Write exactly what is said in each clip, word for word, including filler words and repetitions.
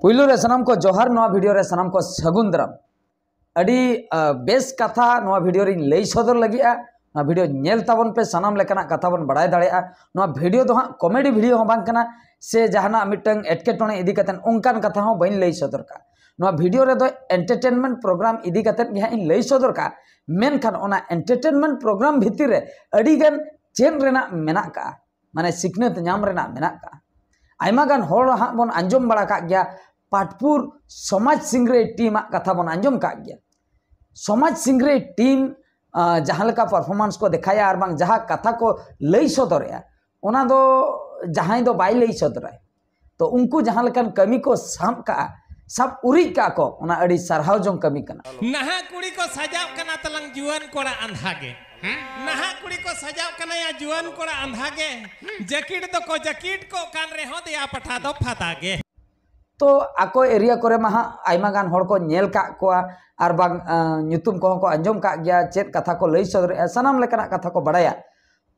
ᱯᱩᱭᱞᱩ ᱨᱮ ᱥᱟᱱᱟᱢ ᱠᱚ ᱡᱚᱦᱟᱨ, ᱱᱚᱣᱟ ᱵᱷᱤᱰᱤᱭᱳ ᱨᱮ ᱥᱟᱱᱟᱢ ᱠᱚ ᱥᱟᱹᱜᱩᱱ ᱫᱟᱨᱟᱢ᱾ ᱟᱹᱰᱤ ᱟ, ᱵᱮᱥ ᱠᱟᱛᱷᱟ ᱱᱚᱣᱟ ᱵᱷᱤᱰᱤᱭᱳ ᱨᱤᱧ ᱞᱟᱹᱭ ᱥᱚᱫᱚᱨ ᱞᱟᱹᱜᱤᱫᱼᱟ᱾ ᱱᱚᱣᱟ ᱵᱷᱤᱰᱤᱭᱳ ᱧᱮᱞ ᱛᱟᱵᱚᱱ ᱯᱮ, ᱥᱟᱱᱟᱢ ᱞᱮᱠᱟᱱᱟᱜ ᱠᱟᱛᱷᱟ ᱵᱚᱱ ᱵᱟᱲᱟᱭ ᱫᱟᱲᱮᱭᱟᱜᱼᱟ᱾ ᱱᱚᱣᱟ ᱵᱷᱤᱰᱤᱭᱳ ᱫᱚ ᱦᱟᱸᱜ ᱠᱚᱢᱮᱰᱤ ᱵᱷᱤᱰᱤᱭᱳ ᱦᱚᱸ ᱵᱟᱝ ᱠᱟᱱᱟ, ᱥᱮ ᱡᱟᱦᱟᱱᱟᱜ ᱢᱤᱫᱴᱟᱝ ᱮᱴᱠᱮᱴᱚᱬᱮ ᱤᱫᱤ ᱠᱟᱛᱮᱫ ᱚᱱᱠᱟᱱ ᱠᱟᱛᱷᱟ ᱦᱚᱸ ᱵᱟᱹᱧ ᱞᱟᱹᱭ ᱥᱚᱫᱚᱨ ᱠᱟᱜᱼᱟ᱾ ᱱᱚᱣᱟ ᱵᱷᱤᱰᱤᱭᱳ ᱨᱮᱫᱚ ᱮᱱᱴᱟᱨᱴᱮᱱᱢᱮᱱᱴ ᱯᱨᱳᱜᱨᱟᱢ ᱤᱫᱤ ᱠᱟᱛᱮᱫ ᱜᱮ ᱦᱟᱸᱜ ᱤᱧ ᱞᱟᱹᱭ ᱥᱚᱫᱚᱨ ᱠᱟᱜᱼᱟ᱾ ᱢᱮᱱᱠᱷᱟᱱ ᱚᱱᱟ ᱮᱱᱴᱟᱨᱴᱮᱱᱢᱮᱱᱴ ᱯᱨᱳᱜᱨᱟᱢ ᱵᱷᱤᱛᱤᱨ ᱨᱮ ᱟᱹᱰᱤᱜᱟᱱ ᱪᱮᱫ ᱨᱮᱱᱟᱜ ᱢᱮᱱᱟᱜ ᱠᱟᱜᱼᱟ, ᱢᱟᱱᱮ ᱥᱤᱠᱷᱱᱟᱹᱛ ᱧᱟᱢ ᱨᱮᱱᱟᱜ ᱢᱮᱱᱟᱜ ᱠᱟᱜᱼᱟ᱾ ᱟᱭᱢᱟ ᱜᱟᱱ ᱦᱚᱲ ᱦᱟᱸᱜ ᱵᱚᱱ ᱟᱸᱡᱚᱢ ᱵᱟᱲᱟ ᱠᱟᱜ ᱜᱮᱭᱟ, ᱯᱟᱴᱯᱩᱨ ᱥᱚᱢᱟᱡᱽ ᱥᱤᱝᱨᱟᱹᱭ ᱴᱤᱢᱟᱜ ᱠᱟᱛᱷᱟ ᱵᱚᱱ ᱟᱸᱡᱚᱢ ᱠᱟᱜ ᱜᱮᱭᱟ᱾ ᱥᱚᱢᱟᱡᱽ ᱥᱤᱝᱨᱟᱹᱭ ᱴᱤᱢ ᱟᱸ, ᱡᱟᱦᱟᱸ ᱞᱮᱠᱟ ᱯᱟᱨᱯᱷᱚᱨᱢᱟᱱᱥ ᱠᱚ ᱫᱮᱠᱷᱟᱭᱟ ᱟᱨ ᱵᱟᱝ ᱡᱟᱦᱟᱸ ᱠᱟᱛᱷᱟ ᱠᱚ ᱞᱟᱹᱭ ᱥᱚᱫᱚᱨᱮᱜᱼᱟ, ᱚᱱᱟ ᱫᱚ ᱡᱟᱦᱟᱸᱭ ᱫᱚ ᱵᱟᱭ ᱞᱟᱹᱭ ᱥᱚᱫᱚᱨᱟᱭ᱾ ᱛᱚ ᱩᱱᱠᱩ ᱡᱟᱦᱟᱸ ᱞᱮᱠᱟᱱ ᱠᱟᱹᱢᱤ ᱠᱚ ᱥᱟᱵ ᱠᱟᱜᱼᱟ, ᱥᱟᱵ ᱩᱨᱤᱡ ᱠᱟᱜᱼᱟ ᱠᱚ, ᱚᱱᱟ ᱟᱹᱰᱤ ᱥᱟᱨᱦᱟᱣ ᱡᱚᱝ ᱠᱟᱹᱢᱤ ᱠᱟᱱᱟ᱾ ᱱᱟᱦᱟᱜ ᱠᱩᱲᱤ ᱠᱚ ᱥᱟᱡᱟᱣ ᱠᱟᱱᱟ ᱛᱟᱞᱟᱝ ᱡᱩᱣᱟᱹᱱ ᱠᱚᱲᱟ ᱟᱸᱫᱷᱟ ᱜᱮ᱾ ᱱᱟᱦᱟᱜ ᱠᱩᱲᱤ ᱠᱚ ᱥᱟᱡᱟᱣ ᱠᱟᱱᱟ ᱭᱟ ᱡᱩᱣᱟᱹᱱ ᱠᱚᱲᱟ ᱟᱸᱫᱷᱟ ᱜᱮ᱾ ᱡᱟᱹᱠᱤᱴ ᱫᱚᱠᱚ ᱡᱟᱹᱠᱤᱴ ᱠᱚᱜ ᱠᱟᱱ ᱨᱮᱦᱚᱸ ᱫᱮᱭᱟ ᱯᱟᱴᱷᱟ ᱫᱚ ᱯᱷᱟᱫᱟ ᱜᱮ᱾ ᱛᱚ ᱟᱠᱚ ᱮᱨᱤᱭᱟ ᱠᱚᱨᱮ ᱢᱟ ᱦᱟᱸᱜ ᱟᱭᱢᱟ ᱜᱟᱱ ᱦᱚᱲ ᱠᱚ ᱧᱮᱞ ᱠᱟᱜ ᱠᱚᱣᱟ ᱟᱨ ᱵᱟᱝ ᱟᱸ, ᱧᱩᱛᱩᱢ ᱠᱚᱦᱚᱸ ᱠᱚ ᱟᱸᱡᱚᱢ ᱠᱟᱜ ᱜᱮᱭᱟ, ᱪᱮᱫ ᱠᱟᱛᱷᱟ ᱠᱚ ᱞᱟᱹᱭ ᱥᱚᱫᱚᱨᱮᱜᱼᱟ, ᱥᱟᱱᱟᱢ ᱞᱮᱠᱟᱱᱟᱜ ᱠᱟᱛᱷᱟ ᱠᱚ ᱵᱟᱲᱟᱭᱟ᱾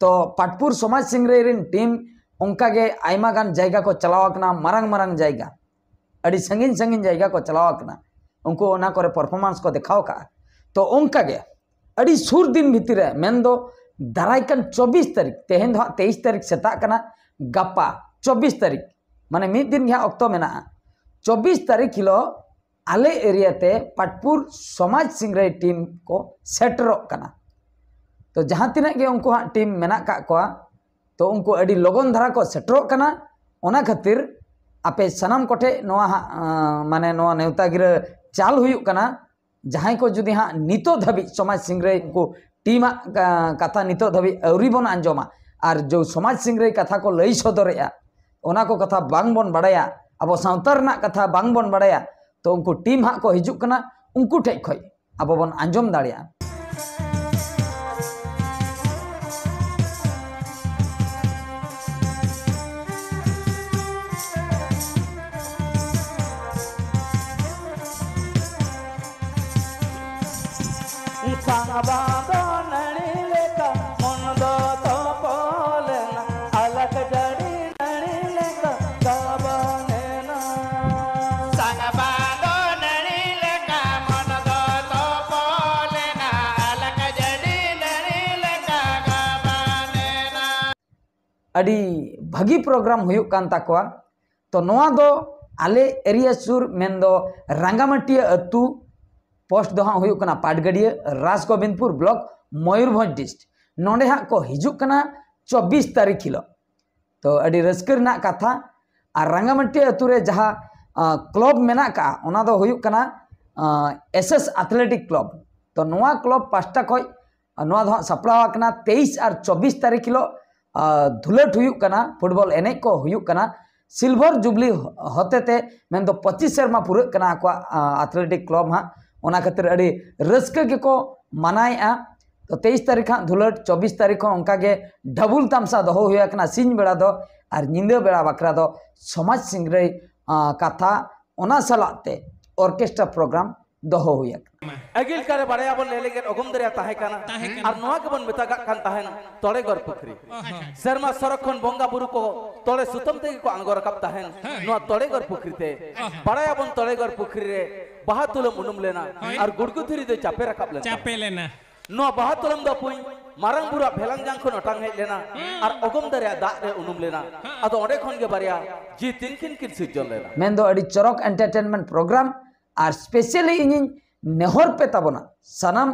ᱛᱚ ᱯᱟᱴᱯᱩᱨ ᱥᱚᱢᱟᱡᱽ ᱥᱤᱝᱨᱟᱹᱭ ᱨᱮᱱ ᱴᱤᱢ ᱚᱱᱠᱟ ᱜᱮ ᱟᱭᱢᱟ ᱜᱟᱱ ᱡᱟᱭᱜᱟ ᱠᱚ ᱪᱟᱞᱟᱣ ᱟᱠᱟᱱᱟ, ᱢᱟᱨᱟᱝ ᱢᱟᱨᱟᱝ ᱡᱟᱭᱜᱟ, ᱟᱹᱰᱤ ᱥᱟᱺᱜᱤᱧ ᱥᱟᱺᱜᱤᱧ ᱡᱟᱭᱜᱟ ᱠᱚ ᱪᱟᱞᱟᱣ ᱟᱠᱟᱱᱟ᱾ ᱩᱱᱠᱩ ᱚᱱᱟ ᱠᱚᱨᱮ ᱯᱟᱨᱯᱷᱚᱨᱢᱟᱱᱥ ᱠᱚ ᱫᱮᱠᱷᱟᱣ ᱠᱟᱜᱼᱟ᱾ ᱛᱚ ᱚᱱᱠᱟ ᱜᱮ ᱟᱹᱰᱤ ᱥᱩᱨ ᱫᱤᱱ ᱵᱷᱤᱛᱤᱨ ᱨᱮ, ᱢᱮᱱᱫᱚ ᱫᱟᱨᱟᱭ ᱠᱟᱱ ᱪᱚᱵᱵᱤᱥ ᱛᱟᱹᱨᱤᱠᱷ, ᱛᱮᱦᱮᱧ ᱫᱚ ᱦᱟᱸᱜ ᱛᱮᱭᱤᱥ ᱛᱟᱹᱨᱤᱠᱷ ᱥᱮᱛᱟᱜ ᱠᱟᱱᱟ, ᱜᱟᱯᱟ ᱪᱚᱵᱵᱤᱥ ᱛᱟᱹᱨᱤᱠᱷ, ᱢᱟᱱᱮ ᱢᱤᱫ ᱫᱤᱱ ᱜᱮ ᱦᱟᱸᱜ ᱚᱠᱛᱚ ᱢᱮᱱᱟᱜᱼᱟ᱾ ᱪᱚᱵᱵᱤᱥ ᱛᱟᱹᱨᱤᱠᱷ ᱦᱤᱞᱳᱜ ᱟᱞᱮ ᱮᱨᱤᱭᱟ ᱛᱮ ᱯᱟᱴᱯᱩᱨ ᱥᱚᱢᱟᱡᱽ ᱥᱤᱝᱨᱟᱹᱭ ᱴᱤᱢ ᱠᱚ ᱥᱮᱴᱮᱨᱚᱜ ᱠᱟᱱᱟ᱾ ᱛᱚ ᱡᱟᱦᱟᱸ ᱛᱤᱱᱟᱹᱜ ᱜᱮ ᱩᱱᱠᱩ ᱦᱟᱸᱜ ᱴᱤᱢ ᱢᱮᱱᱟᱜ ᱠᱟᱜ ᱠᱚᱣᱟ, ᱛᱚ ᱩᱱᱠᱩ ᱟᱹᱰᱤ ᱞᱚᱜᱚᱱ ᱫᱷᱟᱨᱟ ᱠᱚ ᱥᱮᱴᱮᱨᱚᱜ ᱠᱟᱱᱟ᱾ ᱚᱱᱟ ᱠᱷᱟᱹᱛᱤᱨ ᱟᱯᱮ ᱥᱟᱱᱟᱢ ᱠᱚᱴᱷᱮᱡ ᱱᱚᱣᱟ ᱦᱟᱸᱜ, ᱟᱸ, ᱢᱟᱱᱮ ᱱᱚᱣᱟ ᱱᱮᱣᱛᱟ ᱜᱤᱨᱟᱹ ᱪᱟᱞ ᱦᱩᱭᱩᱜ ᱠᱟᱱᱟ᱾ ᱡᱟᱦᱟᱸᱭ ᱠᱚ ᱡᱩᱫᱤ ᱦᱟᱸᱜ ᱱᱤᱛᱚᱜ ᱫᱷᱟᱹᱵᱤᱡ ᱥᱚᱢᱟᱡᱽ ᱥᱤᱝᱨᱟᱹᱭ ᱩᱱᱠᱩ ᱴᱤᱢᱟᱜ, ᱟᱸ, ᱠᱟᱛᱷᱟ ᱱᱤᱛᱚᱜ ᱫᱷᱟᱹᱵᱤᱡ ᱟᱹᱣᱨᱤ ᱵᱚᱱ ᱟᱸᱡᱚᱢᱟ, ᱟᱨ ᱡᱚ ᱥᱚᱢᱟᱡᱽ ᱥᱤᱝᱨᱟᱹᱭ ᱠᱟᱛᱷᱟ ᱠᱚ ᱞᱟᱹᱭ ᱥᱚᱫᱚᱨᱮᱜᱼᱟ, ᱚᱱᱟ ᱠᱚ ᱠᱟᱛᱷᱟ ᱵᱟᱝ ᱵᱚᱱ ᱵᱟᱲᱟᱭᱟ, ᱟᱵᱚ ᱥᱟᱶᱛᱟ ᱨᱮᱱᱟᱜ ᱠᱟᱛᱷᱟ ᱵᱟᱝ ᱵᱚᱱ ᱵᱟᱲᱟᱭᱟ, ᱛᱚ ᱩᱱᱠᱩ ᱴᱤᱢ ᱦᱟᱸᱜ ᱠᱚ ᱦᱤᱡᱩᱜ ᱠᱟᱱᱟ, ᱩᱱᱠᱩ ᱴᱷᱮᱡ ᱠᱷᱚᱡ ᱟᱵᱚ ᱵᱚᱱ ᱟᱸᱡᱚᱢ ᱫᱟᱲᱮᱭᱟᱜᱼᱟ᱾ ᱥᱟᱦᱟᱵᱟ ᱫᱚ ᱱᱟᱹᱲᱤ ᱞᱮᱠᱟ ᱢᱚᱱ ᱫᱚ ᱛᱚᱯᱚᱞ ᱮᱱᱟ, ᱟᱞᱟᱠ ᱡᱟᱹᱲᱤ ᱱᱟᱹᱲᱤ ᱞᱮᱠᱟ ᱜᱟᱵᱟᱱ ᱮᱱᱟ᱾ ᱟᱹᱰᱤ ᱵᱷᱟᱹᱜᱤ ᱯᱨᱳᱜᱨᱟᱢ ᱦᱩᱭᱩᱜ ᱠᱟᱱ ᱛᱟᱠᱚᱣᱟ᱾ ᱛᱚ ᱱᱚᱣᱟ ᱫᱚ ᱟᱞᱮ ᱮᱨᱤᱭᱟ ᱥᱩᱨ, ᱢᱮᱱᱫᱚ ᱨᱟᱸᱜᱟᱢᱟᱹᱴᱤᱭᱟᱹ ᱟᱹᱛᱩ, ᱯᱳᱥᱴ ᱫᱚ ᱦᱟᱸᱜ ᱦᱩᱭᱩᱜ ᱠᱟᱱᱟ ᱯᱟᱴᱜᱟᱹᱰᱤᱭᱟᱹ, ᱨᱟᱡᱽᱜᱳᱵᱤᱱᱫᱯᱩᱨ ᱵᱞᱚᱠ, ᱢᱚᱭᱩᱨᱵᱷᱚᱸᱡᱽ ᱰᱤᱥᱴ᱾ ᱱᱚᱰᱮ ᱦᱟᱸᱜ ᱠᱚ ᱦᱤᱡᱩᱜ ᱠᱟᱱᱟ ᱪᱚᱵᱵᱤᱥ ᱛᱟᱹᱨᱤᱠᱷ ᱦᱤᱞᱳᱜ᱾ ᱛᱚ ᱟᱹᱰᱤ ᱨᱟᱹᱥᱠᱟᱹ ᱨᱮᱱᱟᱜ ᱠᱟᱛᱷᱟ᱾ ᱟᱨ ᱨᱟᱸᱜᱟᱢᱟᱹᱴᱤᱭᱟᱹ ᱟᱹᱛᱩ ᱨᱮ ᱡᱟᱦᱟᱸ ᱠᱞᱚᱵᱽ ᱢᱮᱱᱟᱜ ᱟᱠᱟᱫᱼᱟ, ᱚᱱᱟ ᱫᱚ ᱦᱩᱭᱩᱜ ᱠᱟᱱᱟ ᱮᱥ ᱮᱥ ᱟᱛᱷᱞᱮᱴᱤᱠ ᱠᱞᱚᱵᱽ᱾ ᱛᱚ ᱱᱚᱣᱟ ᱠᱞᱚᱵᱽ ᱯᱟᱦᱴᱟ ᱠᱷᱚᱱ ᱱᱚᱣᱟ ᱫᱚ ᱦᱟᱸᱜ ᱥᱟᱯᱲᱟᱣ ᱟᱠᱟᱱᱟ ᱛᱮᱭᱤᱥ ᱟᱨ ᱪᱚᱵᱵᱤᱥ ᱛᱟᱹᱨᱤᱠᱷ ᱦᱤᱞᱳᱜ ᱫᱷᱩᱞᱟᱹᱴ ᱦᱩᱭᱩᱜ ᱠᱟᱱᱟ, ᱯᱷᱩᱴᱵᱚᱞ ᱮᱱᱮᱡ ᱠᱚ ᱦᱩᱭᱩᱜ ᱠᱟᱱᱟ ᱥᱤᱞᱵᱷᱟᱨ ᱡᱩᱵᱽᱞᱤ ᱦᱚᱛᱮᱛᱮ, ᱢᱮᱱᱫᱚ ᱯᱚᱸᱪᱤᱥ ᱥᱮᱨᱢᱟ ᱯᱩᱨᱟᱹᱜ ᱠᱟᱱᱟ ᱟᱠᱚᱣᱟᱜ ᱟᱛᱷᱞᱮᱴᱤᱠ ᱠᱞᱚᱵᱽ ᱦᱟᱸᱜ᱾ ᱚᱱᱟ ᱠᱷᱟᱹᱛᱤᱨ ᱟᱹᱰᱤ ᱨᱟᱹᱥᱠᱟᱹ ᱜᱮᱠᱚ ᱢᱟᱱᱟᱣᱮᱫᱼᱟ᱾ ᱛᱚ ᱛᱮᱭᱤᱥ ᱛᱟᱹᱨᱤᱠᱷ ᱦᱟᱸᱜ ᱫᱷᱩᱞᱟᱹᱴ, ᱪᱚᱵᱵᱤᱥ ᱛᱟᱹᱨᱤᱠᱷ ᱦᱚᱸ ᱚᱱᱠᱟᱜᱮ ᱰᱟᱵᱩᱞ ᱛᱟᱢᱥᱟ ᱫᱚᱦᱚ ᱦᱩᱭ ᱟᱠᱟᱱᱟ ᱥᱤᱧ ᱵᱮᱲᱟ ᱫᱚ, ᱟᱨ ᱧᱤᱫᱟᱹ ᱵᱮᱲᱟ ᱵᱟᱠᱷᱨᱟ ᱫᱚ ᱥᱚᱢᱟᱡᱽ ᱥᱤᱝᱨᱟᱹᱭ ᱠᱟᱛᱷᱟ, ᱚᱱᱟ ᱥᱟᱞᱟᱜ ᱛᱮ ᱚᱨᱠᱮᱥᱴᱨᱟ ᱯᱨᱳᱜᱨᱟᱢ ᱫᱚᱦᱚ ᱦᱩᱭ ᱟᱠᱟᱱᱟ᱾ ᱟᱹᱜᱤᱞ ᱠᱟᱨᱮ ᱵᱟᱲᱟᱭᱟᱵᱚᱱ ᱞᱮ ᱞᱮᱜᱮᱫ ᱚᱜᱚᱢ ᱫᱚᱨᱭᱟ ᱛᱟᱦᱮᱸ ᱠᱟᱱᱟ᱾ ᱟᱨ ᱱᱚᱣᱟ ᱜᱮᱵᱚᱱ ᱢᱮᱛᱟᱜᱟᱜ ᱠᱟᱱ ᱛᱟᱦᱮᱱ ᱛᱚᱲᱮᱜᱚᱨ ᱯᱩᱠᱷᱨᱤ᱾ ᱥᱮᱨᱢᱟ ᱥᱚᱨᱚᱜ ᱠᱷᱚᱱ ᱵᱚᱸᱜᱟ ᱵᱩᱨᱩ ᱠᱚ ᱛᱚᱲᱮ ᱥᱩᱛᱟᱹᱢ ᱛᱮᱜᱮ ᱠᱚ ᱟᱬᱜᱚ ᱨᱟᱠᱟᱵ ᱛᱟᱦᱮᱱ ᱱᱚᱣᱟ ᱛᱚᱲᱮᱜᱚᱨ ᱯᱩᱠᱷᱨᱤ ᱛᱮ᱾ ᱵᱟᱲᱟᱭᱟᱵᱚᱱ ᱛᱚᱲᱮᱜᱚᱨ ᱯᱩᱠᱷᱨᱤ ᱨᱮ ᱵᱟᱦᱟ ᱛᱩᱞᱟᱹᱢ ᱩᱱᱩᱢ ᱞᱮᱱᱟ᱾ ᱟᱨ ᱜᱩᱲᱜᱩ ᱫᱷᱤᱨᱤ ᱫᱚᱭ ᱪᱟᱯᱮ ᱨᱟᱠᱟᱵ ᱞᱮᱱᱟ᱾ ᱪᱟᱯᱮ ᱞᱮᱱᱟ᱾ ᱱᱚᱣᱟ ᱵᱟᱦᱟ ᱛᱩᱞᱟᱹᱢ ᱫᱚ ᱯᱩᱭ ᱢᱟᱨᱟᱝ ᱵᱩᱨᱩᱣᱟᱜ ᱵᱷᱮᱞᱟᱝ ᱡᱟᱝ ᱠᱷᱚᱱ ᱚᱴᱟᱝ ᱦᱮᱡ ᱞᱮᱱᱟ᱾ ᱟᱨ ᱚᱜᱚᱢ ᱫᱚᱨᱭᱟ ᱫᱟᱜ ᱨᱮ ᱩᱱᱩᱢ ᱞᱮᱱᱟ᱾ ᱟᱫᱚ ᱚᱸᱰᱮ ᱠᱷᱚᱱ ᱜᱮ ᱵᱟᱨᱭᱟ ᱡᱤ ᱛᱤᱱᱠᱤᱱ ᱠᱤᱱ ᱥᱤᱨᱡᱚᱱ ᱞᱮᱱᱟ᱾ ᱢᱮᱱᱫᱚ ᱟᱹᱰᱤ ᱪᱚᱨᱚᱠ ᱮᱱᱴᱟᱨᱴᱮᱱᱢᱮᱱᱴ ᱯᱨᱳᱜᱨᱟᱢ᱾ ᱟᱨ ᱥᱯᱮᱥᱟᱞᱤ ᱤᱧᱤᱧ ᱱᱮᱦᱚᱨ ᱯᱮ ᱛᱟᱵᱚᱱᱟ, ᱥᱟᱱᱟᱢ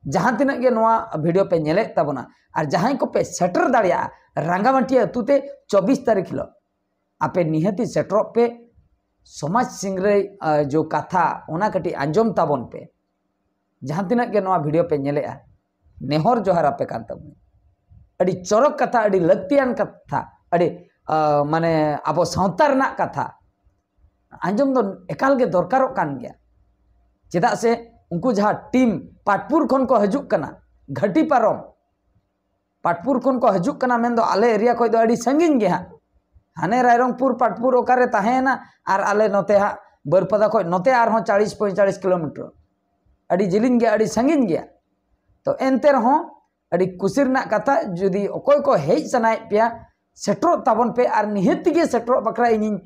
ᱡᱟᱦᱟᱸ ᱛᱤᱱᱟᱹᱜ ᱜᱮ ᱱᱚᱣᱟ ᱵᱷᱤᱰᱤᱭᱳ ᱯᱮ ᱧᱮᱞᱮᱫ ᱛᱟᱵᱚᱱᱟ ᱟᱨ ᱡᱟᱦᱟᱸᱭ ᱠᱚᱯᱮ ᱥᱮᱴᱮᱨ ᱫᱟᱲᱮᱭᱟᱜᱼᱟ ᱨᱟᱸᱜᱟᱢᱟᱹᱴᱤᱭᱟᱹ ᱟᱹᱛᱩ ᱛᱮ ᱪᱚᱵᱵᱤᱥ ᱛᱟᱹᱨᱤᱠᱷ ᱦᱤᱞᱳᱜ, ᱟᱯᱮ ᱱᱤᱦᱟᱹᱛᱤ ᱥᱮᱴᱮᱨᱚᱜ ᱯᱮ᱾ ᱥᱚᱢᱟᱡᱽ ᱥᱤᱝᱨᱟᱹᱭ ᱡᱚ ᱠᱟᱛᱷᱟ ᱚᱱᱟ ᱠᱟᱹᱴᱤᱡ ᱟᱸᱡᱚᱢ ᱛᱟᱵᱚᱱ ᱯᱮ᱾ ᱡᱟᱦᱟᱸ ᱛᱤᱱᱟᱹᱜ ᱜᱮ ᱱᱚᱣᱟ ᱵᱷᱤᱰᱤᱭᱳ ᱯᱮ ᱧᱮᱞᱮᱜᱼᱟ, ᱱᱮᱦᱚᱨ ᱡᱚᱦᱟᱨ ᱟᱯᱮ ᱠᱟᱱ ᱛᱟᱵᱚᱱᱟ᱾ ᱟᱹᱰᱤ ᱪᱚᱨᱚᱠ ᱠᱟᱛᱷᱟ, ᱟᱹᱰᱤ ᱞᱟᱹᱠᱛᱤᱭᱟᱱ ᱠᱟᱛᱷᱟ, ᱟᱹᱰᱤ ᱢᱟᱱᱮ ᱟᱵᱚ ᱥᱟᱶᱛᱟ ᱨᱮᱱᱟᱜ ᱠᱟᱛᱷᱟ ᱟᱸᱡᱚᱢ ᱫᱚ ᱮᱠᱟᱞ ᱜᱮ ᱫᱚᱨᱠᱟᱨᱚᱜ ᱠᱟᱱ ᱜᱮᱭᱟ᱾ ᱪᱮᱫᱟᱜ ᱥᱮ ᱩᱱᱠᱩ ᱡᱟᱦᱟᱸ ᱴᱤᱢ ᱯᱟᱴᱯᱩᱨ ᱠᱷᱚᱱ ᱠᱚ ᱦᱤᱡᱩᱜ ᱠᱟᱱᱟ, ᱜᱷᱟᱹᱴᱤ ᱯᱟᱨᱚᱢ ᱯᱟᱴᱯᱩᱨ ᱠᱷᱚᱱ ᱠᱚ ᱦᱤᱡᱩᱜ ᱠᱟᱱᱟ, ᱢᱮᱱᱫᱚ ᱟᱞᱮ ᱮᱨᱤᱭᱟ ᱠᱷᱚᱱ ᱫᱚ ᱟᱹᱰᱤ ᱥᱟᱺᱜᱤᱧ ᱜᱮ ᱦᱟᱸᱜ᱾ ᱦᱟᱱᱮ ᱨᱟᱭᱨᱚᱝᱯᱩᱨ ᱯᱟᱴᱯᱩᱨ ᱚᱠᱟᱨᱮ ᱛᱟᱦᱮᱸᱭᱮᱱᱟ, ᱟᱨ ᱟᱞᱮ ᱱᱚᱛᱮ ᱦᱟᱸᱜ ᱵᱟᱹᱨᱯᱟᱫᱟ ᱠᱷᱚᱱ ᱱᱚᱛᱮ ᱟᱨᱦᱚᱸ ᱪᱟᱞᱤᱥ ᱯᱚᱸᱭᱛᱟᱞᱤᱥ ᱠᱤᱞᱳᱢᱤᱴᱟᱨ, ᱟᱹᱰᱤ ᱡᱮᱞᱮᱧ ᱜᱮᱭᱟ, ᱟᱹᱰᱤ ᱥᱟᱺᱜᱤᱧ ᱜᱮᱭᱟ᱾ ᱛᱚ ᱮᱱᱛᱮ ᱨᱮᱦᱚᱸ ᱟᱹᱰᱤ ᱠᱩᱥᱤ ᱨᱮᱱᱟᱜ ᱠᱟᱛᱷᱟ, ᱡᱩᱫᱤ ᱚᱠᱚᱭ ᱠᱚ ᱦᱮᱡ ᱥᱟᱱᱟᱭᱮᱫ ᱯᱮᱭᱟ, ᱥᱮᱴᱮᱨᱚᱜ ᱛᱟᱵᱚᱱ ᱯᱮ᱾ ᱟᱨ ᱱᱤᱦᱟᱹᱛ ᱛᱮᱜᱮ ᱥᱮᱴᱮᱨᱚᱜ ᱵᱟᱠᱷᱨᱟ ᱤᱧᱤᱧ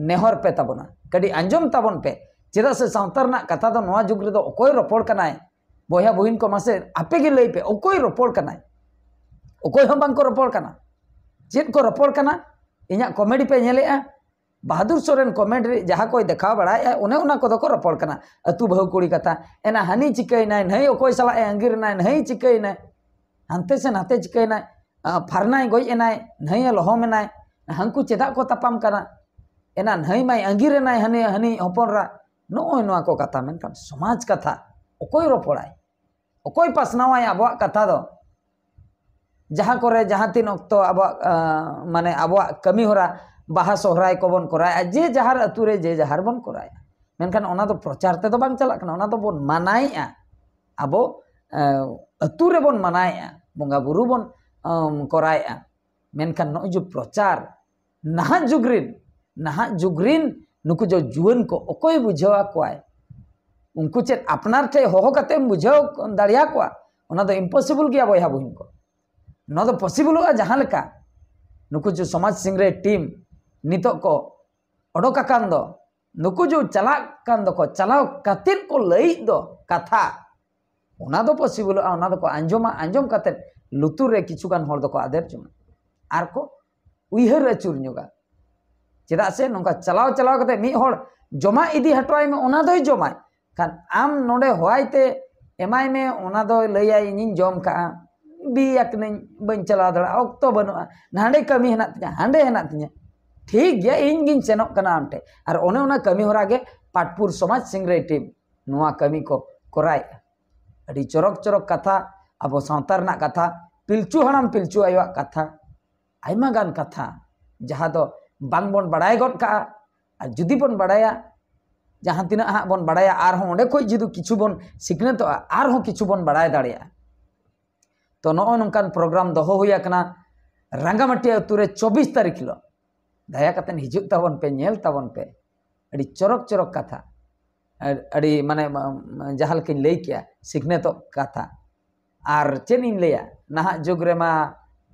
ᱱᱮᱦᱚᱨ ᱯᱮ ᱛᱟᱵᱚᱱᱟ᱾ ᱠᱟᱹᱴᱤᱡ ᱟᱸᱡᱚᱢ ᱛᱟᱵᱚᱱ ᱯᱮ᱾ ᱪᱮᱫᱟᱜ ᱥᱮ ᱥᱟᱶᱛᱟ ᱨᱮᱱᱟᱜ ᱠᱟᱛᱷᱟ ᱫᱚ ᱱᱚᱣᱟ ᱡᱩᱜᱽ ᱨᱮᱫᱚ ᱚᱠᱚᱭ ᱨᱚᱯᱚᱲ ᱠᱟᱱᱟᱭ? ᱵᱚᱭᱦᱟ ᱵᱩᱦᱤᱱ ᱠᱚ, ᱢᱟᱥᱮ ᱟᱯᱮ ᱜᱮ ᱞᱟᱹᱭ ᱯᱮ, ᱚᱠᱚᱭ ᱨᱚᱯᱚᱲ ᱠᱟᱱᱟᱭ? ᱚᱠᱚᱭ ᱦᱚᱸ ᱵᱟᱝ ᱠᱚ ᱨᱚᱯᱚᱲ ᱠᱟᱱᱟ᱾ ᱪᱮᱫ ᱠᱚ ᱨᱚᱯᱚᱲ ᱠᱟᱱᱟ? ᱤᱧᱟᱹᱜ ᱠᱚᱢᱮᱰᱤ ᱯᱮ ᱧᱮᱞᱮᱜᱼᱟ? ᱵᱟᱦᱟᱫᱩᱨ ᱥᱚᱨᱮᱱ ᱠᱚᱢᱮᱰᱤ ᱨᱮ ᱡᱟᱦᱟᱸ ᱠᱚᱭ ᱫᱮᱠᱷᱟᱣ ᱵᱟᱲᱟᱭᱮᱫᱼᱟ, ᱚᱱᱮ ᱚᱱᱟ ᱠᱚᱫᱚ ᱠᱚ ᱨᱚᱯᱚᱲ ᱠᱟᱱᱟ᱾ ᱟᱹᱛᱩ ᱵᱟᱹᱦᱩ ᱠᱩᱲᱤ ᱠᱟᱛᱷᱟ, ᱮᱱᱟ ᱦᱟᱹᱱᱤ ᱪᱤᱠᱟᱹᱭᱮᱱᱟᱭ, ᱱᱟᱹᱭ ᱚᱠᱚᱭ ᱥᱟᱞᱟᱜ ᱮ ᱟᱸᱜᱤᱨ ᱮᱱᱟᱭ, ᱱᱟᱹᱭ ᱪᱤᱠᱟᱹᱭᱮᱱᱟᱭ, ᱦᱟᱱᱛᱮ ᱥᱮ ᱱᱟᱛᱮ ᱪᱤᱠᱟᱹᱭᱮᱱᱟᱭ, ᱟ, ᱯᱷᱟᱨᱱᱟᱭ ᱜᱚᱡ ᱮᱱᱟᱭ, ᱱᱟᱹᱭ ᱮ ᱞᱚᱦᱚᱢ ᱮᱱᱟᱭ, ᱦᱟᱹᱱᱠᱩ ᱪᱮᱫᱟᱜ ᱠᱚ ᱛᱟᱯᱟᱢ ᱠᱟᱱᱟ, ᱮᱱᱟ ᱱᱟᱹᱭ ᱢᱟᱭ ᱟᱸᱜᱤᱨ ᱮᱱᱟᱭ ᱦᱟᱹᱱᱤ, ᱦᱟᱹᱱᱤ ᱦᱚᱯᱚᱱ ᱨᱟ, ᱱᱚᱜᱼᱚᱭ ᱱᱚᱣᱟ ᱠᱚ ᱠᱟᱛᱷᱟ᱾ ᱢᱮᱱᱠᱷᱟᱱ ᱥᱚᱢᱟᱡᱽ ᱠᱟᱛᱷᱟ ᱚᱠᱚᱭ ᱨᱚᱯᱚᱲᱟᱭ? ᱚᱠᱚᱭ ᱯᱟᱥᱱᱟᱣᱟᱭ ᱟᱵᱚᱣᱟᱜ ᱠᱟᱛᱷᱟ ᱫᱚ? ᱡᱟᱦᱟᱸ ᱠᱚᱨᱮ ᱡᱟᱦᱟᱸ ᱛᱤᱱ ᱚᱠᱛᱚ ᱟᱵᱚᱣᱟᱜ, ᱟ, ᱢᱟᱱᱮ ᱟᱵᱚᱣᱟᱜ ᱠᱟᱹᱢᱤ ᱦᱚᱨᱟ, ᱵᱟᱦᱟ ᱥᱚᱦᱨᱟᱭ ᱠᱚᱵᱚᱱ ᱠᱚᱨᱟᱣᱮᱫᱼᱟ, ᱡᱮ ᱡᱟᱦᱟᱨ ᱟᱹᱛᱩ ᱨᱮ ᱡᱮ ᱡᱟᱦᱟᱨ ᱵᱚᱱ ᱠᱚᱨᱟᱣᱮᱫᱼᱟ, ᱢᱮᱱᱠᱷᱟᱱ ᱚᱱᱟ ᱫᱚ ᱯᱨᱚᱪᱟᱨ ᱛᱮᱫᱚ ᱵᱟᱝ ᱪᱟᱞᱟᱜ ᱠᱟᱱᱟ, ᱚᱱᱟ ᱫᱚᱵᱚᱱ ᱢᱟᱱᱟᱭᱮᱫᱼᱟ᱾ ᱟᱵᱚ, ᱟ, ᱟᱹᱛᱩ ᱨᱮᱵᱚᱱ ᱢᱟᱱᱟᱭᱮᱫᱼᱟ, ᱵᱚᱸᱜᱟ ᱵᱩᱨᱩ ᱵᱚᱱ, ᱟᱢ, ᱠᱚᱨᱟᱣᱮᱫᱼᱟ, ᱢᱮᱱᱠᱷᱟᱱ ᱱᱚᱜᱼᱚᱭ ᱡᱮ ᱯᱨᱚᱪᱟᱨ, ᱱᱟᱦᱟᱜ ᱡᱩᱜᱽ ᱨᱤᱱ, ᱱᱟᱦᱟᱜ ᱡᱩᱜᱽ ᱨᱤᱱ ᱱᱩᱠᱩ ᱡᱮ ᱡᱩᱣᱟᱹᱱ ᱠᱚ ᱚᱠᱚᱭ ᱵᱩᱡᱷᱟᱹᱣ ᱟᱠᱚᱣᱟᱭ? ᱩᱱᱠᱩ ᱪᱮᱫ ᱟᱯᱱᱟᱨ ᱴᱷᱮᱱ ᱦᱚᱦᱚ ᱠᱟᱛᱮᱢ ᱵᱩᱡᱷᱟᱹᱣ ᱫᱟᱲᱮᱭᱟᱠᱚᱣᱟ? ᱚᱱᱟ ᱫᱚ ᱤᱢᱯᱚᱥᱤᱵᱚᱞ ᱜᱮᱭᱟ ᱵᱚᱭᱦᱟ ᱵᱚᱦᱤᱱ ᱠᱚ᱾ ᱱᱚᱣᱟ ᱫᱚ ᱯᱚᱥᱤᱵᱚᱞᱚᱜᱼᱟ ᱡᱟᱦᱟᱸ ᱞᱮᱠᱟ ᱱᱩᱠᱩ ᱡᱮ ᱥᱚᱢᱟᱡᱽ ᱥᱤᱝᱨᱟᱹᱭ ᱴᱤᱢ ᱱᱤᱛᱚᱜ ᱠᱚ ᱚᱰᱚᱠ ᱟᱠᱟᱱ ᱫᱚ, ᱱᱩᱠᱩ ᱡᱮ ᱪᱟᱞᱟᱜ ᱠᱟᱱ ᱫᱚᱠᱚ, ᱪᱟᱞᱟᱣ ᱠᱟᱛᱮᱫ ᱠᱚ ᱞᱟᱹᱭᱮᱫ ᱫᱚ ᱠᱟᱛᱷᱟ, ᱚᱱᱟ ᱫᱚ ᱯᱚᱥᱤᱵᱚᱞᱚᱜᱼᱟ, ᱚᱱᱟ ᱫᱚᱠᱚ ᱟᱸᱡᱚᱢᱟ, ᱟᱸᱡᱚᱢ ᱠᱟᱛᱮᱫ ᱞᱩᱛᱩᱨ ᱨᱮ ᱠᱤᱪᱷᱩ ᱜᱟᱱ ᱦᱚᱲ ᱫᱚᱠᱚ ᱟᱫᱮᱨ ᱡᱚᱝᱟ ᱟᱨ ᱠᱚ ᱩᱭᱦᱟᱹᱨ ᱟᱹᱪᱩᱨ ᱧᱚᱜᱟ᱾ ᱪᱮᱫᱟᱜ ᱥᱮ ᱱᱚᱝᱠᱟ ᱪᱟᱞᱟᱣ ᱪᱟᱞᱟᱣ ᱠᱟᱛᱮ ᱢᱤᱫ ᱦᱚᱲ ᱡᱚᱢᱟᱜ ᱤᱫᱤ ᱦᱚᱴᱚᱣᱟᱭ ᱢᱮ, ᱚᱱᱟ ᱫᱚᱭ ᱡᱚᱢᱟᱭ᱾ ᱠᱷᱟᱱ ᱟᱢ ᱱᱚᱰᱮ ᱦᱚᱦᱟᱭ ᱛᱮ ᱮᱢᱟᱭ ᱢᱮ, ᱚᱱᱟ ᱫᱚᱭ ᱞᱟᱹᱭᱟᱭ, "ᱤᱧᱤᱧ ᱡᱚᱢ ᱠᱟᱜᱼᱟ, ᱵᱤ ᱟᱠᱟᱱᱟᱹᱧ, ᱵᱟᱹᱧ ᱪᱟᱞᱟᱣ ᱫᱟᱲᱮᱭᱟᱜᱼᱟ, ᱚᱠᱛᱚ ᱵᱟᱹᱱᱩᱜᱼᱟ, ᱱᱟᱸᱰᱮ ᱠᱟᱹᱢᱤ ᱦᱮᱱᱟᱜ ᱛᱤᱧᱟ, ᱦᱟᱸᱰᱮ ᱦᱮᱱᱟᱜ ᱛᱤᱧᱟ, ᱴᱷᱤᱠ ᱜᱮᱭᱟ, ᱤᱧ ᱜᱤᱧ ᱥᱮᱱᱚᱜ ᱠᱟᱱᱟ ᱟᱢ ᱴᱷᱮᱱ᱾" ᱟᱨ ᱚᱱᱮ ᱚᱱᱟ ᱠᱟᱹᱢᱤ ᱦᱚᱨᱟ ᱜᱮ ᱯᱟᱴᱯᱩᱨ ᱥᱚᱢᱟᱡᱽ ᱥᱤᱝᱨᱟᱹᱭ ᱴᱤᱢ ᱱᱚᱣᱟ ᱠᱟᱹᱢᱤ ᱠᱚ ᱠᱚᱨᱟᱣᱮᱫᱼᱟ᱾ ᱟᱹᱰᱤ ᱪᱚᱨᱚᱠ ᱪᱚᱨᱚᱠ ᱠᱟᱛᱷᱟ, ᱟᱵᱚ ᱥᱟᱶᱛᱟ ᱨᱮᱱᱟᱜ ᱠᱟᱛᱷᱟ, ᱯᱤᱞᱪᱩ ᱦᱟᱲᱟᱢ ᱯᱤᱞᱪᱩ ᱟᱭᱳᱣᱟᱜ ᱠᱟᱛᱷᱟ, ᱟᱭᱢᱟ ᱜᱟᱱ ᱠᱟᱛᱷᱟ ᱡᱟᱦᱟᱸ ᱫᱚ ᱵᱟᱝᱵᱚᱱ ᱵᱟᱲᱟᱭ ᱜᱚᱫ ᱠᱟᱜᱼᱟ᱾ ᱟᱨ ᱡᱩᱫᱤ ᱵᱚᱱ ᱵᱟᱲᱟᱭᱟ, ᱡᱟᱦᱟᱸ ᱛᱤᱱᱟᱹᱜ ᱦᱟᱸᱜ ᱵᱚᱱ ᱵᱟᱲᱟᱭᱟ, ᱟᱨᱦᱚᱸ ᱚᱸᱰᱮ ᱠᱷᱚᱱ ᱡᱩᱫᱤ ᱠᱤᱪᱷᱩ ᱵᱚᱱ ᱥᱤᱠᱷᱱᱟᱹᱛᱚᱜᱼᱟ, ᱟᱨᱦᱚᱸ ᱠᱤᱪᱷᱩ ᱵᱚᱱ ᱵᱟᱲᱟᱭ ᱫᱟᱲᱮᱭᱟᱜᱼᱟ᱾ ᱛᱚ ᱱᱚᱜᱼᱚᱭ ᱱᱚᱝᱠᱟᱱ ᱯᱨᱳᱜᱨᱟᱢ ᱫᱚᱦᱚ ᱦᱩᱭ ᱟᱠᱟᱱᱟ ᱨᱟᱸᱜᱟᱢᱟᱹᱴᱤ ᱟᱹᱛᱩ ᱨᱮ ᱪᱚᱵᱵᱤᱥ ᱛᱟᱹᱨᱤᱠᱷ ᱦᱤᱞᱳᱜ᱾ ᱫᱟᱭᱟ ᱠᱟᱛᱮ ᱦᱤᱡᱩᱜ ᱛᱟᱵᱚᱱ ᱯᱮ, ᱧᱮᱞ ᱛᱟᱵᱚᱱ ᱯᱮ᱾ ᱟᱹᱰᱤ ᱪᱚᱨᱚᱠ ᱪᱚᱨᱚᱠ ᱠᱟᱛᱷᱟ, ᱟᱹᱰ-, ᱟᱹᱰᱤ ᱢᱟᱱᱮ ᱢ-, ᱡᱟᱦᱟᱸ ᱞᱮᱠᱟᱧ ᱞᱟᱹᱭ ᱠᱮᱜᱼᱟ, ᱥᱤᱠᱷᱱᱟᱹᱛᱚᱜ ᱠᱟᱛᱷᱟ᱾ ᱟᱨ ᱪᱮᱫ ᱤᱧ ᱞᱟᱹᱭᱟ, ᱱᱟᱦᱟᱜ ᱡᱩᱜᱽ ᱨᱮᱢᱟ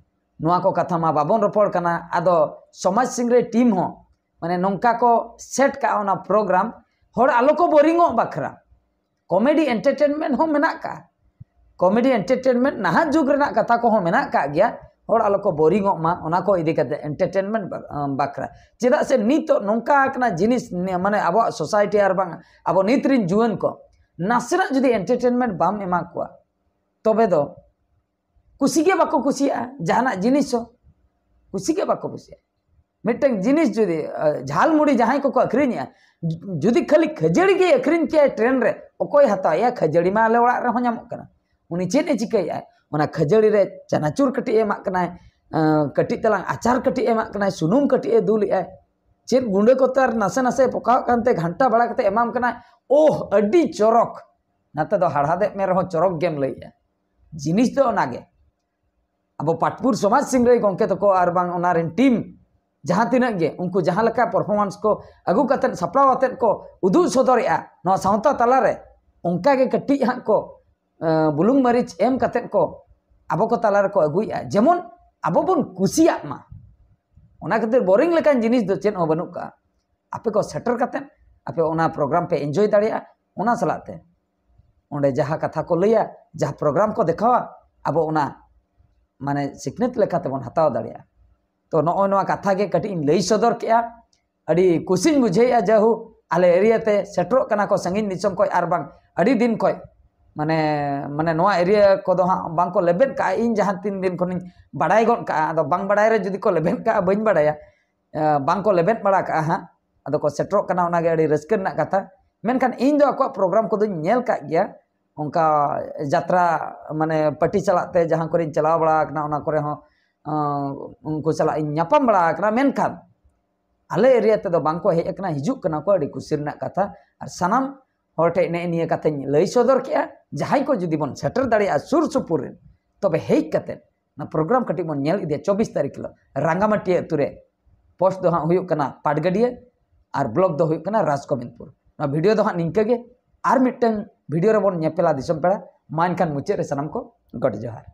ᱱᱚᱣᱟ ᱠᱚ ᱠᱟᱛᱷᱟ ᱢᱟ ᱵᱟᱵᱚᱱ ᱨᱚᱯᱚᱲ ᱠᱟᱱᱟ᱾ ᱟᱫᱚ ᱥᱚᱢᱟᱡᱽ ᱥᱤᱝᱨᱟᱹᱭ ᱴᱤᱢ ᱦᱚᱸ ᱢᱟᱱᱮ ᱱᱚᱝᱠᱟ ᱠᱚ ᱥᱮᱴ ᱠᱟᱜᱼᱟ ᱚᱱᱟ ᱯᱨᱳᱜᱨᱟᱢ, ᱦᱚᱲ ᱟᱞᱚ ᱠᱚ ᱵᱳᱨᱤᱝᱚᱜ ᱵᱟᱠᱷᱨᱟ᱾ ᱠᱚᱢᱮᱰᱤ ᱮᱱᱴᱟᱨᱴᱮᱱᱢᱮᱱᱴ ᱦᱚᱸ ᱢᱮᱱᱟᱜ ᱠᱟᱜᱼᱟ, ᱠᱚᱢᱮᱰᱤ ᱮᱱᱴᱟᱨᱴᱮᱱᱢᱮᱱᱴ ᱱᱟᱦᱟᱜ ᱡᱩᱜᱽ ᱨᱮᱱᱟᱜ ᱠᱟᱛᱷᱟ ᱠᱚᱦᱚᱸ ᱢᱮᱱᱟᱜ ᱠᱟᱜ ᱜᱮᱭᱟ᱾ ᱦᱚᱲ ᱟᱞᱚ ᱠᱚ ᱵᱳᱨᱤᱝᱚᱜ ᱢᱟ, ᱚᱱᱟ ᱠᱚ ᱤᱫᱤ ᱠᱟᱛᱮ ᱮᱱᱴᱟᱨᱴᱮᱱᱢᱮᱱᱴ ᱵᱟᱠᱷᱨᱟ᱾ ᱪᱮᱫᱟᱜ ᱥᱮ ᱱᱤᱛᱚᱜ ᱱᱚᱝᱠᱟ ᱟᱠᱟᱱᱟ ᱡᱤᱱᱤᱥ, ᱢᱟᱱᱮ ᱟᱵᱚᱣᱟᱜ ᱥᱳᱥᱟᱭᱴᱤ ᱟᱨ ᱵᱟᱝ ᱟᱵᱚ ᱱᱤᱛ ᱨᱤᱱ ᱡᱩᱣᱟᱹᱱ ᱠᱚ ᱱᱟᱥᱮᱱᱟᱜ ᱡᱩᱫᱤ ᱮᱱᱴᱟᱨᱴᱮᱱᱢᱮᱱᱴ ᱵᱟᱢ ᱮᱢᱟ ᱠᱚᱣᱟ, ᱛᱚᱵᱮ ᱫᱚ ᱠᱩᱥᱤ ᱜᱮ ᱵᱟᱠᱚ ᱠᱩᱥᱤᱭᱟᱜᱼᱟ᱾ ᱡᱟᱦᱟᱱᱟᱜ ᱡᱤᱱᱤᱥ ᱦᱚᱸ ᱠᱩᱥᱤ ᱜᱮ ᱵᱟᱠᱚ ᱠᱩᱥᱤᱭᱟᱜᱼᱟ᱾ ᱢᱤᱫᱴᱟᱝ ᱡᱤᱱᱤᱥ ᱡᱩᱫᱤ, ᱟᱸ, ᱡᱷᱟᱞ ᱢᱩᱲᱤ ᱡᱟᱦᱟᱸᱭ ᱠᱚᱠᱚ ᱟᱹᱠᱷᱨᱤᱧᱮᱜᱼᱟ, ᱡᱩ-, ᱡᱩᱫᱤ ᱠᱷᱟᱹᱞᱤ ᱠᱷᱟᱹᱡᱟᱹᱲᱤ ᱜᱮᱭ ᱟᱹᱠᱷᱨᱤᱧ ᱠᱮᱭᱟᱭ ᱴᱨᱮᱱ ᱨᱮ, ᱚᱠᱚᱭ ᱦᱟᱛᱟᱣᱮᱭᱟ? ᱠᱷᱟᱹᱡᱟᱹᱲᱤ ᱢᱟ ᱟᱞᱮ ᱚᱲᱟᱜ ᱨᱮᱦᱚᱸ ᱧᱟᱢᱚᱜ ᱠᱟᱱᱟ᱾ ᱩᱱᱤ ᱪᱮᱫ ᱮ ᱪᱤᱠᱟᱹᱭᱮᱫᱼᱟ? ᱚᱱᱟ ᱠᱷᱟᱹᱡᱟᱹᱲᱤ ᱨᱮ ᱪᱟᱱᱟᱪᱩᱨ ᱠᱟᱹᱴᱤᱡ ᱮ ᱮᱢᱟᱜ ᱠᱟᱱᱟᱭ, ᱟᱸ, ᱠᱟᱹᱴᱤᱡ ᱛᱟᱞᱟᱝ ᱟᱪᱟᱨ ᱠᱟᱹᱴᱤᱡ ᱮ ᱮᱢᱟᱜ ᱠᱟᱱᱟᱭ, ᱥᱩᱱᱩᱢ ᱠᱟᱹᱴᱤᱡ ᱮ ᱫᱩᱞᱮᱜᱼᱟᱭ, ᱪᱮᱫ ᱜᱩᱸᱰᱟᱹ ᱠᱚᱛᱮ ᱟᱨ ᱱᱟᱥᱮ ᱱᱟᱥᱮ ᱯᱚᱠᱟᱣᱟᱜ ᱠᱟᱱᱛᱮ ᱜᱷᱟᱱᱴᱟ ᱵᱟᱲᱟ ᱠᱟᱛᱮ ᱮᱢᱟᱢ ᱠᱟᱱᱟᱭ᱾ ᱳᱦ, ᱟᱹᱰᱤ ᱪᱚᱨᱚᱠ᱾ ᱱᱟᱛᱮ ᱫᱚ ᱦᱟᱲᱦᱟᱫᱮᱜ ᱢᱮ ᱨᱮᱦᱚᱸ ᱪᱚᱨᱚᱠ ᱜᱮᱢ ᱞᱟᱹᱭᱮᱜᱼᱟ᱾ ᱡᱤᱱᱤᱥ ᱫᱚ ᱚᱱᱟᱜᱮ᱾ ᱟᱵᱚ ᱯᱟᱴᱯᱩᱨ ᱥᱚᱢᱟᱡᱽ ᱥᱤᱝᱨᱟᱹᱭ ᱜᱚᱢᱠᱮ ᱛᱟᱠᱚ ᱟᱨ ᱵᱟᱝ ᱚᱱᱟ ᱨᱮᱱ ᱴᱤᱢ ᱡᱟᱦᱟᱸ ᱛᱤᱱᱟᱹᱜ ᱜᱮ, ᱩᱱᱠᱩ ᱡᱟᱦᱟᱸ ᱞᱮᱠᱟ ᱯᱟᱨᱯᱷᱚᱨᱢᱟᱱᱥ ᱠᱚ ᱟᱹᱜᱩ ᱠᱟᱛᱮᱫ, ᱥᱟᱯᱲᱟᱣ ᱟᱛᱮᱫ ᱠᱚ ᱩᱫᱩᱜ ᱥᱚᱫᱚᱨᱮᱜᱼᱟ ᱱᱚᱣᱟ ᱥᱟᱶᱛᱟ ᱛᱟᱞᱟᱨᱮ, ᱚᱱᱠᱟ ᱜᱮ ᱠᱟᱹᱴᱤᱡ ᱦᱟᱸᱜ ᱠᱚ, ᱮᱸ, ᱵᱩᱞᱩᱝ ᱢᱟᱹᱨᱤᱪ ᱮᱢ ᱠᱟᱛᱮᱫ ᱠᱚ ᱟᱵᱚ ᱠᱚ ᱛᱟᱞᱟ ᱨᱮᱠᱚ ᱟᱹᱜᱩᱭᱮᱜᱼᱟ, ᱡᱮᱢᱚᱱ ᱟᱵᱚ ᱵᱚᱱ ᱠᱩᱥᱤᱭᱟᱜ ᱢᱟ᱾ ᱚᱱᱟ ᱠᱷᱟᱹᱛᱤᱨ ᱵᱳᱨᱤᱝ ᱞᱮᱠᱟᱱ ᱡᱤᱱᱤᱥ ᱫᱚ ᱪᱮᱫ ᱦᱚᱸ ᱵᱟᱹᱱᱩᱜ ᱠᱟᱜᱼᱟ᱾ ᱟᱯᱮ ᱠᱚ ᱥᱮᱴᱮᱨ ᱠᱟᱛᱮᱫ ᱟᱯᱮ ᱚᱱᱟ ᱯᱨᱳᱜᱨᱟᱢ ᱯᱮ ᱮᱱᱡᱚᱭ ᱫᱟᱲᱮᱭᱟᱜᱼᱟ᱾ ᱚᱱᱟ ᱥᱟᱞᱟᱜ ᱛᱮ ᱚᱸᱰᱮ ᱡᱟᱦᱟᱸ ᱠᱟᱛᱷᱟ ᱠᱚ ᱞᱟᱹᱭᱟ, ᱡᱟᱦᱟᱸ ᱯᱨᱳᱜᱨᱟᱢ ᱠᱚ ᱫᱮᱠᱷᱟᱣᱟ, ᱟᱵᱚ ᱚᱱᱟ ᱢᱟᱱᱮ ᱥᱤᱠᱷᱱᱟᱹᱛ ᱞᱮᱠᱟ ᱛᱮᱵᱚᱱ ᱦᱟᱛᱟᱣ ᱫᱟᱲᱮᱭᱟᱜᱼᱟ᱾ ᱛᱚ, ᱱᱚᱜᱼᱚᱭ ᱱᱚᱣᱟ ᱠᱟᱛᱷᱟ ᱜᱮ ᱠᱟᱹᱴᱤᱡ ᱤᱧ ᱞᱟᱹᱭ ᱥᱚᱫᱚᱨ ᱠᱮᱜᱼᱟ᱾ ᱟᱹᱰᱤ ᱠᱩᱥᱤᱧ ᱵᱩᱡᱷᱟᱹᱣᱮᱫᱼᱟ, ᱡᱟᱦᱳ ᱟᱞᱮ ᱮᱨᱤᱭᱟ ᱛᱮ ᱥᱮᱴᱮᱨᱚᱜ ᱠᱟᱱᱟ ᱠᱚ ᱥᱟᱺᱜᱤᱧ ᱫᱤᱥᱚᱢ ᱠᱷᱚᱱ, ᱟᱨ ᱵᱟᱝ ᱟᱹᱰᱤ ᱫᱤᱱ ᱠᱷᱚᱱ, ᱢᱟᱱᱮ, ᱢᱟᱱᱮ ᱱᱚᱣᱟ ᱮᱨᱤᱭᱟ ᱠᱚᱫᱚ ᱦᱟᱸᱜ ᱵᱟᱝ ᱠᱚ ᱞᱮᱵᱮᱫ ᱠᱟᱜᱼᱟ᱾ ᱤᱧ ᱡᱟᱦᱟᱸ ᱛᱤᱱ ᱫᱤᱱ ᱠᱷᱚᱱᱤᱧ ᱵᱟᱲᱟᱭ ᱜᱚᱫ ᱠᱟᱜᱼᱟ, ᱟᱫᱚ ᱵᱟᱝ ᱵᱟᱲᱟᱭ ᱨᱮ ᱡᱩᱫᱤ ᱠᱚ ᱞᱮᱵᱮᱫ ᱠᱟᱜᱼᱟ, ᱵᱟᱹᱧ ᱵᱟᱲᱟᱭᱟ, ᱮ, ᱵᱟᱝ ᱠᱚ ᱞᱮᱵᱮᱫ ᱵᱟᱲᱟ ᱠᱟᱜᱼᱟ ᱦᱟᱸᱜ, ᱟᱫᱚ ᱠᱚ ᱥᱮᱴᱮᱨᱚᱜ ᱠᱟᱱᱟ, ᱚᱱᱟᱜᱮ ᱟᱹᱰᱤ ᱨᱟᱹᱥᱠᱟᱹ ᱨᱮᱱᱟᱜ ᱠᱟᱛᱷᱟ᱾ ᱢᱮᱱᱠᱷᱟᱱ ᱤᱧ ᱫᱚ ᱟᱠᱚᱣᱟᱜ ᱯᱨᱳᱜᱨᱟᱢ ᱠᱚᱫᱚᱧ ᱧᱮᱞ ᱠᱟᱜ ᱜᱮᱭᱟ, ᱚᱱᱠᱟ ᱡᱟᱛᱨᱟ, ᱢᱟᱱᱮ ᱯᱟᱹᱴᱤ ᱪᱟᱞᱟᱜ ᱛᱮ ᱡᱟᱦᱟᱸ ᱠᱚᱨᱮᱧ ᱪᱟᱞᱟᱣ ᱵᱟᱲᱟ ᱟᱠᱟᱱᱟ, ᱚᱱᱟ ᱠᱚᱨᱮ ᱦᱚᱸ, ᱟᱸ, ᱩᱱᱠᱩ ᱥᱟᱞᱟᱜ ᱤᱧ ᱧᱟᱯᱟᱢ ᱵᱟᱲᱟ ᱟᱠᱟᱱᱟ᱾ ᱢᱮᱱᱠᱷᱟᱱ ᱟᱞᱮ ᱮᱨᱤᱭᱟ ᱛᱮᱫᱚ ᱵᱟᱝ ᱠᱚ ᱦᱮᱡ ᱟᱠᱟᱱᱟ, ᱦᱤᱡᱩᱜ ᱠᱟᱱᱟ ᱠᱚ, ᱟᱹᱰᱤ ᱠᱩᱥᱤ ᱨᱮᱱᱟᱜ ᱠᱟᱛᱷᱟ᱾ ᱟᱨ ᱥᱟᱱᱟᱢ ᱦᱚᱲ ᱴᱷᱮᱱ ᱱᱮᱜᱼᱮ ᱱᱤᱭᱟᱹ ᱠᱟᱛᱷᱟᱧ ᱞᱟᱹᱭ ᱥᱚᱫᱚᱨ ᱠᱮᱜᱼᱟ, ᱡᱟᱦᱟᱸᱭ ᱠᱚ ᱡᱩᱫᱤ ᱵᱚᱱ ᱥᱮᱴᱮᱨ ᱫᱟᱲᱮᱭᱟᱜᱼᱟ ᱥᱩᱨ ᱥᱩᱯᱩᱨ ᱨᱮᱱ, ᱛᱚᱵᱮ ᱦᱮᱡ ᱠᱟᱛᱮ ᱚᱱᱟ ᱯᱨᱳᱜᱨᱟᱢ ᱠᱟᱹᱴᱤᱡ ᱵᱚᱱ ᱧᱮᱞ ᱤᱫᱤᱭᱟ᱾ ᱪᱚᱵᱵᱤᱥ ᱛᱟᱹᱨᱤᱠᱷ ᱦᱤᱞᱳᱜ ᱨᱟᱸᱜᱟᱢᱟᱹᱴᱤᱭᱟᱹ ᱟᱹᱛᱩ ᱨᱮ, ᱯᱳᱥᱴ ᱫᱚ ᱦᱟᱸᱜ ᱦᱩᱭᱩᱜ ᱠᱟᱱᱟ ᱯᱟᱴᱜᱟᱹᱰᱤᱭᱟᱹ ᱟᱨ ᱵᱞᱚᱠ ᱫᱚ ᱦᱩᱭᱩᱜ ᱠᱟᱱᱟ ᱨᱟᱡᱽᱜᱳᱵᱤᱱᱫᱯᱩᱨ᱾ ᱱᱚᱣᱟ ᱵᱷᱤᱰᱤᱭᱳ ᱫᱚ ᱦᱟᱸᱜ ᱱᱤᱝᱠᱟᱹ ᱜᱮ, ᱟᱨ ᱢᱤᱫᱴᱟᱝ ᱵᱷᱤᱰᱤᱭᱳ ᱨᱮᱵᱚᱱ ᱧᱮᱯᱮᱞᱟ ᱫᱤᱥᱚᱢ ᱯᱮᱲᱟ᱾ ᱢᱟ ᱮᱱᱠᱷᱟᱱ ᱢᱩᱪᱟᱹᱫ ᱨᱮ ᱥᱟᱱᱟᱢ ᱠᱚ ᱜᱚᱰ ᱡᱚᱦᱟᱨ᱾